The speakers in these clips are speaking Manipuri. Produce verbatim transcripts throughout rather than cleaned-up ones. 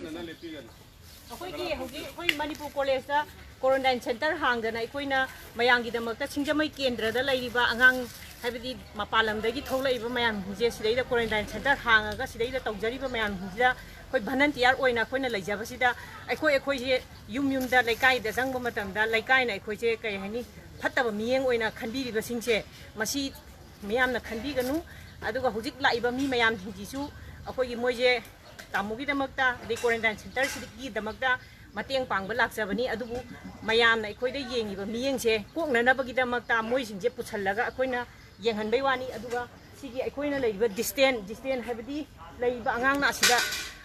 ꯑꯩꯈꯣꯏꯒꯤ ꯍꯧꯖꯤꯛ ꯑꯩꯈꯣꯏ ꯃꯅꯤꯄꯨꯔ ꯀꯣꯂꯦꯖꯇ ꯀ꯭ꯋꯥꯔꯦꯟꯇꯥꯏꯟ ꯁꯦꯟꯇꯔ ꯍꯥꯡꯗꯅ ꯑꯩꯈꯣꯏꯅ ꯃꯌꯥꯝꯒꯤꯗꯃꯛꯇ ꯁꯤꯡꯖꯃꯩ ꯀꯦꯟꯗ꯭ꯔꯗ ꯂꯩꯔꯤꯕ ꯑꯉꯥꯡ, ꯍꯥꯏꯕꯗꯤ ꯃꯄꯥꯟ ꯂꯝꯗꯒꯤ ꯊꯣꯛꯂꯛꯏꯕ ꯃꯌꯥꯝꯁꯤꯡꯁꯦ ꯁꯤꯗꯩꯗ ꯀ꯭ꯋꯥꯔꯦꯟꯇꯥꯏꯟ ꯁꯦꯟꯇꯔ ꯍꯥꯡꯉꯒ ꯁꯤꯗꯩꯗ ꯇꯧꯖꯔꯤꯕ ꯃꯌꯥꯝꯁꯤꯡꯁꯤꯗ ꯑꯩꯈꯣꯏ ꯚꯂꯟꯇꯤꯌꯥꯔ ꯑꯣꯏꯅ ꯑꯩꯈꯣꯏꯅ ꯂꯩꯖꯕꯁꯤꯗ ꯑꯩꯈꯣꯏ ꯑꯩꯈꯣꯏꯁꯦ ꯌꯨꯝ ꯌꯨꯝꯗ ꯂꯩꯀꯥꯏꯗ ꯆꯪꯕ ꯃꯇꯝꯗ ꯂꯩꯀꯥꯏꯅ ꯑꯩꯈꯣꯏꯁꯦ ꯀꯩ ꯍꯥꯏꯅꯤ, ꯐꯠꯇꯕ ꯃꯤꯠꯌꯦꯡ ꯑꯣꯏꯅ ꯈꯟꯕꯤꯔꯤꯕꯁꯤꯡꯁꯦ ꯃꯁꯤ ꯃꯤꯌꯥꯝꯅ ꯈꯟꯕꯤꯒꯅꯨ꯫ ꯑꯗꯨꯒ ꯍꯧꯖꯤꯛ ꯂꯥꯛꯏꯕ ꯃꯤ ꯃꯌꯥꯝꯁꯤꯡꯁꯤꯁꯨ ꯑꯩꯈꯣꯏꯒꯤ ꯃꯣꯏꯁꯦ ꯇꯥꯃꯣꯒꯤꯗꯃꯛꯇ, ꯑꯗꯩ ꯀ꯭ꯋꯥꯔꯦꯟꯇꯥꯏꯟ ꯁꯦꯟꯇꯔꯁꯤꯒꯤꯗꯃꯛꯇ ꯃꯇꯦꯡ ꯄꯥꯡꯕ ꯂꯥꯛꯆꯕꯅꯤ꯫ ꯑꯗꯨꯕꯨ ꯃꯌꯥꯝꯅ ꯑꯩꯈꯣꯏꯗ ꯌꯦꯡꯉꯤꯕ ꯃꯤꯠꯌꯦꯡꯁꯦ ꯀꯣꯛꯅꯅꯕꯒꯤꯗꯃꯛꯇ ꯃꯣꯏꯁꯤꯡꯁꯦ ꯄꯨꯁꯜꯂꯒ ꯑꯩꯈꯣꯏꯅ ꯌꯦꯡꯍꯟꯕꯩ ꯋꯥꯅꯤ꯫ ꯑꯗꯨꯒ ꯁꯤꯒꯤ ꯑꯩꯈꯣꯏꯅ ꯂꯩꯔꯤꯕ ꯗꯤꯁꯇꯦꯟ, ꯗꯤꯁꯇꯦꯟ ꯍꯥꯏꯕꯗꯤ ꯂꯩꯔꯤꯕ ꯑꯉꯥꯡꯅ ꯑꯁꯤꯗ,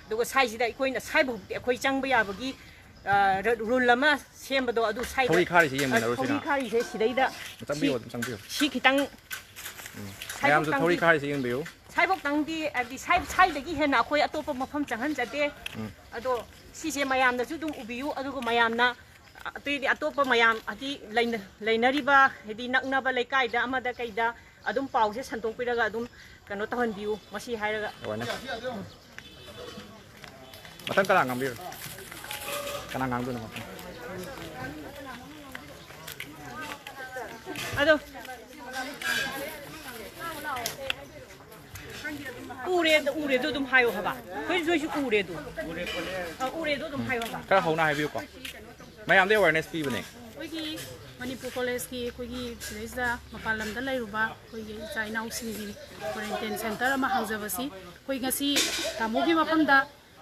ꯑꯗꯨꯒ ꯁ꯭ꯋꯥꯏꯁꯤꯗ ꯑꯩꯈꯣꯏꯅ ꯁ꯭ꯋꯥꯏꯐꯥꯎꯗꯤ ꯑꯩꯈꯣꯏ ꯆꯪꯕ ꯌꯥꯕꯒꯤ, ꯑ, ꯔ-, ꯔꯨꯜ ꯑꯃ ꯁꯦꯝꯕꯗꯣ ꯑꯗꯨ ꯁ꯭ꯋꯥꯏꯗ ꯊꯧꯔꯤ ꯈꯥꯔꯤꯁꯦ ꯌꯦꯡꯃꯤꯟꯅꯔꯨꯁꯤꯅ꯫ ꯊꯧꯔꯤ ꯈꯥꯔꯤꯁꯦ ꯁꯤꯗꯩꯗ ꯑꯗꯨꯝ ꯆꯪꯕꯤꯌꯨ, ꯁꯤ, ꯑꯗꯨꯝ ꯆꯪꯕꯤꯌꯨ꯫ ꯁꯤ ꯈꯤꯇꯪ ꯎꯝ꯫ ꯃꯌꯥꯝꯁꯨ ꯁ꯭ꯋꯥꯏꯐꯥꯎꯇꯪꯗꯤ ꯊꯧꯔꯤ ꯈꯥꯔꯤꯁꯦ ꯌꯦꯡꯕꯤꯌꯨ꯫ ꯁ꯭ꯋꯥꯏꯐꯥꯎꯇꯪꯗꯤ, ꯍꯥꯏꯕꯗꯤ ꯁ꯭ꯋꯥꯏ-, ꯁ꯭ꯋꯥꯏꯗꯒꯤ ꯍꯦꯟꯅ ꯑꯩꯈꯣꯏ ꯑꯇꯣꯞꯄ ꯃꯐꯝ ꯆꯪꯍꯟꯖꯗꯦ꯫ ꯎꯝ꯫ ꯑꯗꯣ ꯁꯤꯁꯦ ꯃꯌꯥꯝꯅꯁꯨ ꯑꯗꯨꯝ ꯎꯕꯤꯌꯨ, ꯑꯗꯨꯒ ꯃꯌꯥꯝꯅ ꯑꯇꯩꯗꯤ ꯑꯇꯣꯞꯄ ꯃꯌꯥꯝ ꯍꯥꯏꯗꯤ ꯂꯩꯅ-, ꯂꯩꯅꯔꯤꯕ ꯍꯥꯏꯗꯤ ꯅꯛꯅꯕ ꯂꯩꯀꯥꯏꯗ ꯑꯃꯗ ꯀꯩꯗ ꯑꯗꯨꯝ ꯄꯥꯎꯁꯦ ꯁꯟꯗꯣꯛꯄꯤꯔꯒ ꯑꯗꯨꯝ ꯀꯩꯅꯣ ꯇꯧꯍꯟꯕꯤꯌꯨ꯫ ꯃꯁꯤ ꯍꯥꯏꯔꯒ ꯑꯋꯥꯔꯅꯦꯁ꯫ ꯃꯊꯪ ꯀꯅꯥ ꯉꯥꯡꯕꯤꯔꯣ? ꯀꯅꯥ ꯉꯥꯡꯗꯣꯏꯅꯣ ꯃꯊꯪ? ꯑꯗꯣ ꯎꯔꯦ, ꯎꯔꯦꯗꯣ ꯑꯗꯨꯝ ꯍꯥꯏꯌꯣ ꯍꯥꯏꯕ꯫ ꯑꯩꯈꯣꯏ ꯅꯣꯏꯁꯨ ꯎꯔꯦꯗꯣ꯫ ꯑ, ꯎꯔꯦꯗꯣ ꯑꯗꯨꯝ ꯍꯥꯏꯌꯣ ꯍꯥꯏꯕ꯫ ꯈꯔ ꯍꯧꯅ ꯍꯥꯏꯕꯤꯌꯨꯀꯣ꯫ ꯃꯌꯥꯝꯗ ꯑꯋꯥꯔꯅꯦꯁ ꯄꯤꯕꯅꯦ꯫ ꯑꯩꯈꯣꯏꯒꯤ ꯃꯅꯤꯄꯨꯔ ꯀꯣꯂꯦꯖꯀꯤ ꯑꯩꯈꯣꯏꯒꯤ ꯁꯤꯗꯩꯁꯤꯗ ꯃꯄꯥꯟ ꯂꯝꯗ ꯂꯩꯔꯨꯕ ꯑꯩꯈꯣꯏꯒꯤ ꯏꯆꯥ ꯏꯅꯥꯎꯁꯤꯡꯒꯤ ꯀ꯭ꯋꯥꯔꯦꯟꯇꯤꯟ ꯁꯦꯟꯇꯔ ꯑꯃ ꯍꯥꯡꯖꯕꯁꯤ ꯑꯩꯈꯣꯏ ꯉꯁꯤ ꯇꯥꯃꯣꯒꯤ ꯃꯐꯝꯗ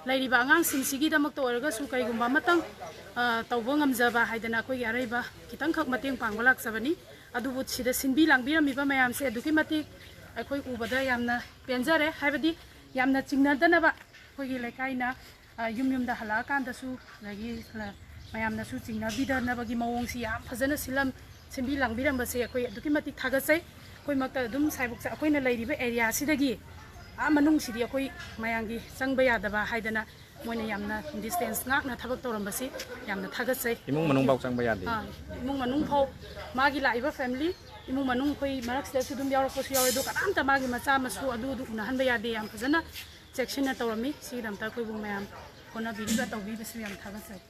ꯂꯩꯔꯤꯕ ꯑꯉꯥꯡꯁꯤꯡꯁꯤꯒꯤꯗꯃꯛꯇ ꯑꯣꯏꯔꯒꯁꯨ ꯀꯔꯤꯒꯨꯝꯕ ꯑꯃꯇꯪ, ꯑ, ꯇꯧꯕ ꯉꯝꯖꯕ ꯍꯥꯏꯗꯅ ꯑꯩꯈꯣꯏꯒꯤ ꯑꯔꯩꯕ ꯈꯤꯇꯪꯈꯛ ꯃꯇꯦꯡ ꯄꯥꯡꯕ ꯂꯥꯛꯆꯕꯅꯤ꯫ ꯑꯗꯨꯕꯨ ꯁꯤꯗ ꯁꯤꯟꯕꯤ ꯂꯥꯡꯕꯤꯔꯝꯃꯤꯕ ꯃꯌꯥꯝꯁꯦ ꯑꯗꯨꯛꯀꯤ ꯃꯇꯤꯛ ꯑꯩꯈꯣꯏ ꯎꯕꯗ ꯌꯥꯝꯅ ꯄꯦꯟꯖꯔꯦ꯫ ꯍꯥꯏꯕꯗꯤ ꯌꯥꯝꯅ ꯆꯤꯡꯅꯗꯅꯕ ꯑꯩꯈꯣꯏꯒꯤ ꯂꯩꯀꯥꯏꯅ, ꯑ, ꯌꯨꯝ ꯌꯨꯝꯗ ꯍꯜꯂꯛꯑꯀꯥꯟꯗꯁꯨ, ꯑꯗꯒꯤ, ꯑ, ꯃꯌꯥꯝꯅꯁꯨ ꯆꯤꯡꯅꯕꯤꯗꯅꯕꯒꯤ ꯃꯑꯣꯡꯁꯤ ꯌꯥꯝ ꯐꯖꯅ ꯁꯤꯜꯂꯝ-, ꯁꯤꯟꯕꯤ ꯂꯥꯡꯕꯤꯔꯝꯕꯁꯦ ꯑꯩꯈꯣꯏ ꯑꯗꯨꯛꯀꯤ ꯃꯇꯤꯛ ꯊꯥꯒꯠꯆꯩ꯫ ꯑꯩꯈꯣꯏꯃꯛꯇ ꯑꯗꯨꯝ ꯁꯥꯏꯕꯣꯛ ꯆ-, ꯑꯩꯈꯣꯏꯅ ꯂꯩꯔꯤꯕ ꯑꯦꯔꯤꯌꯥꯁꯤꯗꯒꯤ ꯑꯥ ꯃꯅꯨꯡꯁꯤꯗꯤ ꯑꯩꯈꯣꯏ ꯃꯌꯥꯝꯒꯤ ꯆꯪꯕ ꯌꯥꯗꯕ ꯍꯥꯏꯗꯅ ꯃꯣꯏꯅ ꯌꯥꯝꯅ ꯗꯤꯁꯇꯦꯟꯁ ꯉꯥꯛꯅ ꯊꯕꯛ ꯇꯧꯔꯝꯕꯁꯤ ꯌꯥꯝꯅ ꯊꯥꯒꯠꯆꯩ꯫ ꯏꯃꯨꯡ ꯃꯅꯨꯡꯐꯥꯎ ꯆꯪꯕ ꯌꯥꯗꯦ꯫ ꯑꯥ, ꯏꯃꯨꯡ ꯃꯅꯨꯡ ꯐꯥꯎ ꯃꯥꯒꯤ ꯂꯥꯛꯏꯕ ꯐꯦꯃꯤꯂꯤ, ꯏꯃꯨꯡ ꯃꯅꯨꯡ ꯑꯩꯈꯣꯏ ꯃꯔꯛꯁꯤꯗꯁꯨ ꯑꯗꯨꯝ ꯌꯥꯎꯔꯛꯄꯁꯨ ꯌꯥꯎꯋꯦ꯫ ꯑꯗꯣ ꯀꯅꯥꯝꯇ ꯃꯥꯒꯤ ꯃꯆꯥ ꯃꯁꯨ ꯑꯗꯨ ꯑꯗꯨ ꯎꯅꯍꯟꯕ ꯌꯥꯗꯦ꯫ ꯌꯥꯝ ꯐꯖꯅ ꯆꯦꯛꯁꯤꯟꯅ ꯇꯧꯔꯝꯃꯤ꯫ ꯁꯤꯒꯤꯗꯃꯛꯇ ꯑꯩꯈꯣꯏꯕꯨ ꯃꯌꯥꯝ ꯍꯣꯠꯅꯕꯤꯔꯤꯕ ꯇꯧꯕꯤꯕꯁꯨ ꯌꯥꯝ ꯊꯥꯒꯠꯆꯔꯤ꯫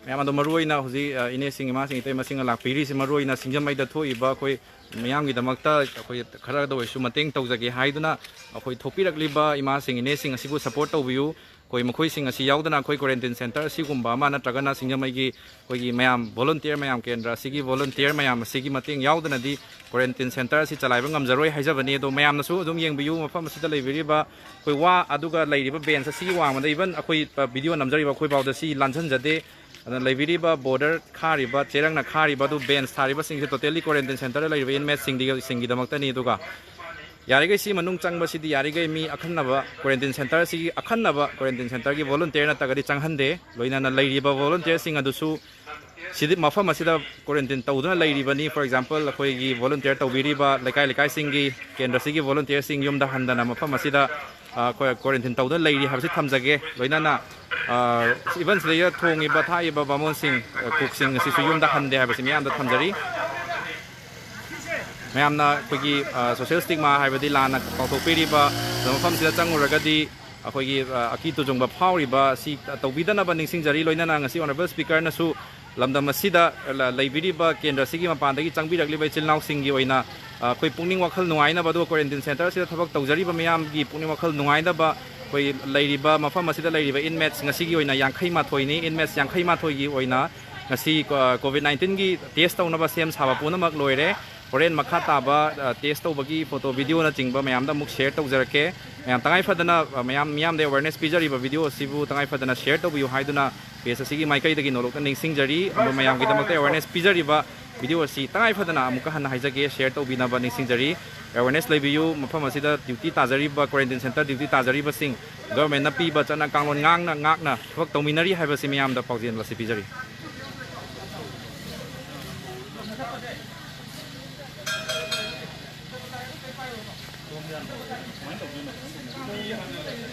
ꯃꯌꯥꯝ ꯑꯗꯣ ꯃꯔꯨꯑꯣꯏꯅ ꯍꯧꯖꯤꯛ, ꯑ, ꯏꯅꯦꯁꯤꯡ, ꯏꯃꯥꯁꯤꯡ, ꯏꯇꯩꯃꯁꯤꯡꯅ ꯂꯥꯛꯄꯤꯔꯤꯁꯤ ꯃꯔꯨꯑꯣꯏꯅ ꯁꯤꯡꯖꯃꯩꯗ ꯊꯣꯛꯏꯕ ꯑꯩꯈꯣꯏ ꯃꯤꯌꯥꯝꯒꯤꯗꯃꯛꯇ ꯑꯩꯈꯣꯏ ꯈꯔꯗ ꯑꯣꯏꯔꯁꯨ ꯃꯇꯦꯡ ꯇꯧꯖꯒꯦ ꯍꯥꯏꯗꯨꯅ ꯑꯩꯈꯣꯏ ꯊꯣꯛꯄꯤꯔꯛꯂꯤꯕ ꯏꯃꯥꯁꯤꯡ, ꯏꯅꯦꯁꯤꯡ ꯑꯁꯤꯕꯨ support ꯇꯧꯕꯤꯌꯨ꯫ ꯑꯩꯈꯣꯏ ꯃꯈꯣꯏꯁꯤꯡ ꯑꯁꯤ ꯌꯥꯎꯗꯅ ꯑꯩꯈꯣꯏ quarantine centre ꯑꯁꯤꯒꯨꯝꯕ ꯑꯃ ꯅꯠꯇ꯭ꯔꯒꯅ ꯁꯤꯡꯖꯃꯩꯒꯤ ꯑꯩꯈꯣꯏꯒꯤ ꯃꯌꯥꯝ volunteer ꯃꯌꯥꯝ, ꯀꯦꯟꯗ꯭ꯔ ꯑꯁꯤꯒꯤ volunteer ꯃꯌꯥꯝ ꯑꯁꯤꯒꯤ ꯃꯇꯦꯡ ꯌꯥꯎꯗꯅꯗꯤ quarantine centre ꯑꯁꯤ ꯆꯂꯥꯏꯕ ꯉꯝꯖꯔꯣꯏ ꯍꯥꯏꯖꯕꯅꯤ꯫ ꯑꯗꯣ ꯃꯌꯥꯝꯅꯁꯨ ꯑꯗꯨꯝ ꯌꯦꯡꯕꯤꯌꯨ, ꯃꯐꯝ ꯑꯁꯤꯗ ꯂꯩꯕꯤꯔꯤꯕ ꯑꯩꯈꯣꯏ ꯋꯥ, ꯑꯗꯨꯒ ꯂꯩꯔꯤꯕ bench ꯑꯁꯤꯒꯤ ꯋꯥꯡꯃꯗ even ꯑꯩꯈꯣꯏ, ꯑ, video ꯅꯝꯖꯔꯤꯕ ꯑꯩꯈꯣꯏꯐꯥꯎꯗ ꯁꯤ ꯂꯥꯟꯖꯟꯖꯗꯦ꯫ ꯑꯗꯨꯅ ꯂꯩꯕꯤꯔꯤꯕ border ꯈꯥꯔꯤꯕ, ꯆꯦꯔꯪꯅ ꯈꯥꯔꯤꯕ, ꯑꯗꯨ bench ꯊꯥꯔꯤꯕꯁꯤꯡꯁꯦ totally quarantine centre ꯂꯩꯔꯤꯕ inmate ꯁꯤꯡꯗꯤ, ꯁꯤꯡꯒꯤꯗꯃꯛꯇꯅꯤ꯫ ꯑꯗꯨꯒ ꯌꯥꯔꯤꯈꯩ ꯁꯤ ꯃꯅꯨꯡ ꯆꯪꯕꯁꯤꯗꯤ ꯌꯥꯔꯤꯈꯩ ꯃꯤ ꯑꯈꯟꯅꯕ quarantine centre ꯑꯁꯤꯒꯤ ꯑꯈꯟꯅꯕ quarantine centre ꯒꯤ volunteer ꯅꯠꯇ꯭ꯔꯒꯗꯤ ꯆꯪꯍꯟꯗꯦ꯫ ꯂꯣꯏꯅꯅ ꯂꯩꯔꯤꯕ volunteer ꯁꯤꯡ ꯑꯗꯨꯁꯨ ꯁꯤꯗꯤ ꯃꯐꯝ ꯑꯁꯤꯗ quarantine ꯇꯧꯗꯨꯅ ꯂꯩꯔꯤꯕꯅꯤ꯫ For example, ꯑꯩꯈꯣꯏꯒꯤ volunteer ꯇꯧꯕꯤꯔꯤꯕ ꯂꯩꯀꯥꯏ ꯂꯩꯀꯥꯏꯁꯤꯡꯒꯤ ꯀꯦꯟꯗ꯭ꯔ ꯑꯁꯤꯒꯤ volunteer ꯁꯤꯡ ꯌꯨꯝꯗ ꯍꯟꯗꯅ ꯃꯐꯝ ꯑꯁꯤꯗ, ꯑ, ꯑꯩꯈꯣꯏ quarantine ꯇꯧꯗꯨꯅ ꯂꯩꯔꯤ ꯍꯥꯏꯕꯁꯤ ꯊꯝꯖꯒꯦ꯫ ꯂꯣꯏꯅꯅ, ꯑ, even ꯁꯤꯗꯩꯗ ꯊꯣꯡꯉꯤꯕ ꯊꯥꯛꯏꯕ ꯕꯥꯃꯣꯟꯁꯤꯡ, ꯑ, cook ꯁꯤꯡ ꯑꯁꯤꯁꯨ ꯌꯨꯝꯗ ꯍꯟꯗꯦ ꯍꯥꯏꯕꯁꯤ ꯃꯤꯌꯥꯝꯗ ꯊꯝꯖꯔꯤ꯫ ꯃꯌꯥꯝꯅ ꯑꯩꯈꯣꯏꯒꯤ, ꯑ, social stigma ꯍꯥꯏꯕꯗꯤ ꯂꯥꯟꯅ ꯄꯥꯡꯊꯣꯛꯄꯤꯔꯤꯕ ꯃꯐꯝꯁꯤꯗ ꯆꯪꯉꯨꯔꯒꯗꯤ ꯑꯩꯈꯣꯏꯒꯤ, ꯑ, ꯑꯀꯤ ꯇꯨꯖꯨꯡꯕ ꯐꯥꯎꯔꯤꯕ ꯑꯁꯤ ꯇꯧꯕꯤꯗꯅꯕ ꯅꯤꯡꯁꯤꯡꯖꯔꯤ꯫ ꯂꯣꯏꯅꯅ ꯉꯁꯤ Honourable Speaker ꯅꯁꯨ ꯂꯝꯗꯝ ꯑꯁꯤꯗ ꯂ-, ꯂꯩꯕꯤꯔꯤꯕ ꯀꯦꯟꯗ꯭ꯔ ꯑꯁꯤꯒꯤ ꯃꯄꯥꯟꯗꯒꯤ ꯆꯪꯕꯤꯔꯛꯂꯤꯕ ꯏꯆꯤꯜ ꯏꯅꯥꯎꯁꯤꯡꯒꯤ ꯑꯣꯏꯅ, ꯑ, ꯑꯩꯈꯣꯏ ꯄꯨꯛꯅꯤꯡ ꯋꯥꯈꯜ ꯅꯨꯡꯉꯥꯏꯅꯕ, ꯑꯗꯨꯒ quarantine centre ꯑꯁꯤꯗ ꯊꯕꯛ ꯇꯧꯖꯔꯤꯕ ꯃꯤꯌꯥꯝꯒꯤ ꯄꯨꯛꯅꯤꯡ ꯋꯥꯈꯜ ꯅꯨꯡꯉꯥꯏꯅꯕ ꯑꯩꯈꯣꯏ ꯂꯩꯔꯤꯕ ꯃꯐꯝ ꯑꯁꯤꯗ ꯂꯩꯔꯤꯕ inmates ꯉꯁꯤꯒꯤ ꯑꯣꯏꯅ ꯌꯥꯡꯈꯩ ꯃꯥꯊꯣꯏꯅꯤ꯫ Inmates ꯌꯥꯡꯈꯩ ꯃꯥꯊꯣꯏꯒꯤ ꯑꯣꯏꯅ ꯉꯁꯤ, ꯑ, COVID nineteen ꯒꯤ test ꯇꯧꯅꯕ ꯁꯦꯝ ꯁꯥꯕ ꯄꯨꯝꯅꯃꯛ ꯂꯣꯏꯔꯦ꯫ ꯍꯣꯔꯦꯟ ꯃꯈꯥ ꯇꯥꯕ, ꯑ, test ꯇꯧꯕꯒꯤ photo video ꯅꯆꯤꯡꯕ ꯃꯌꯥꯝꯗ ꯑꯃꯨꯛ share ꯇꯧꯖꯔꯛꯀꯦ꯫ ꯃꯌꯥꯝ ꯇꯉꯥꯏ ꯐꯗꯅ, ꯑ, ꯃꯌꯥꯝ ꯃꯤꯌꯥꯝꯗ awareness ꯄꯤꯖꯔꯤꯕ video ꯑꯁꯤꯕꯨ ꯇꯉꯥꯏ ꯐꯗꯅ share ꯇꯧꯕꯤꯌꯨ ꯍꯥꯏꯗꯨꯅ page ꯑꯁꯤꯒꯤ ꯃꯥꯏꯀꯩꯗꯒꯤ ꯅꯣꯂꯣꯛꯅ ꯅꯤꯡꯁꯤꯡꯖꯔꯤ꯫ ꯑꯗꯨ ꯃꯌꯥꯝꯒꯤꯗꯃꯛꯇ awareness ꯄꯤꯖꯔꯤꯕ video ꯑꯁꯤ ꯇꯉꯥꯏ ꯐꯗꯅ ꯑꯃꯨꯛꯀ ꯍꯟꯅ ꯍꯥꯏꯖꯒꯦ, share ꯇꯧꯕꯤꯅꯕ ꯅꯤꯡꯁꯤꯡꯖꯔꯤ꯫ Awareness ꯂꯩꯕꯤꯌꯨ꯫ ꯃꯐꯝ ꯑꯁꯤꯗ duty ꯇꯥꯖꯔꯤꯕ, quarantine centre duty ꯇꯥꯖꯔꯤꯕꯁꯤꯡ, government ꯅ ꯄꯤꯕ ꯆꯠꯅ ꯀꯥꯡꯂꯣꯟ ꯉꯥꯛꯅ, ꯉꯥꯛꯅ ꯊꯕꯛ ꯇꯧꯃꯤꯟꯅꯔꯤ ꯍꯥꯏꯕꯁꯤ ꯃꯤꯌꯥꯝꯗ ꯄꯥꯎꯖꯦꯜ ꯑꯁꯤ ꯄꯤꯖꯔꯤ꯫